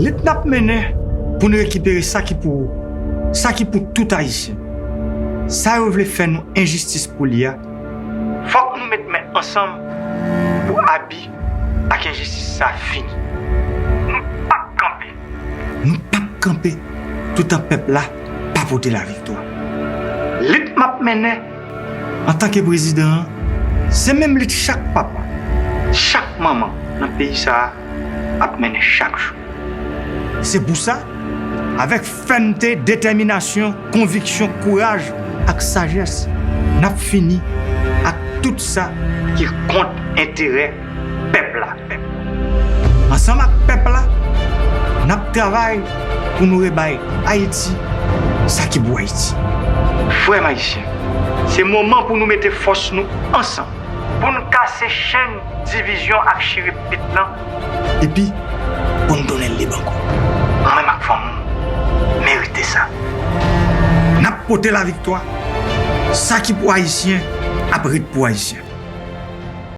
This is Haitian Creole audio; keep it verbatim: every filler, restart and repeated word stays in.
Lit n ap mennen pou n rekipere sa ki pou ou, sa ki pou tout Ayisyen. Sa yo vle fè nou enjistis pou li a, fòk nou met men ansanm pou abi ak enjistis sa fini. Nou p ap kanpe. Nou p ap kanpe toutan pèp la pa pote laviktwa. Lit m ap mennen antanke prezidan an, se menm lit chak papa, chak manman nan peyi sa a ap mennen chak jou. Se pou sa, avèk fèmte, detèminasyon, konviksyon, kouraj ak sajès, n ap fini ak tout sa ki kont enterè pèp la. Ansanm ak pèp la, n ap travay pou nou rebay Ayiti sa ki pou Ayiti. Frè m ayisyen, se moman pou nou mete fòs nou ansanm, pou n kase chenn divizyon ak chire pit lan, epi pou n tounen lib ankò. Mwen menm ak fanmi m merite sa. N ap pote laviktwa. Sa ki pou Ayisyen ap ret pou Ayisyen.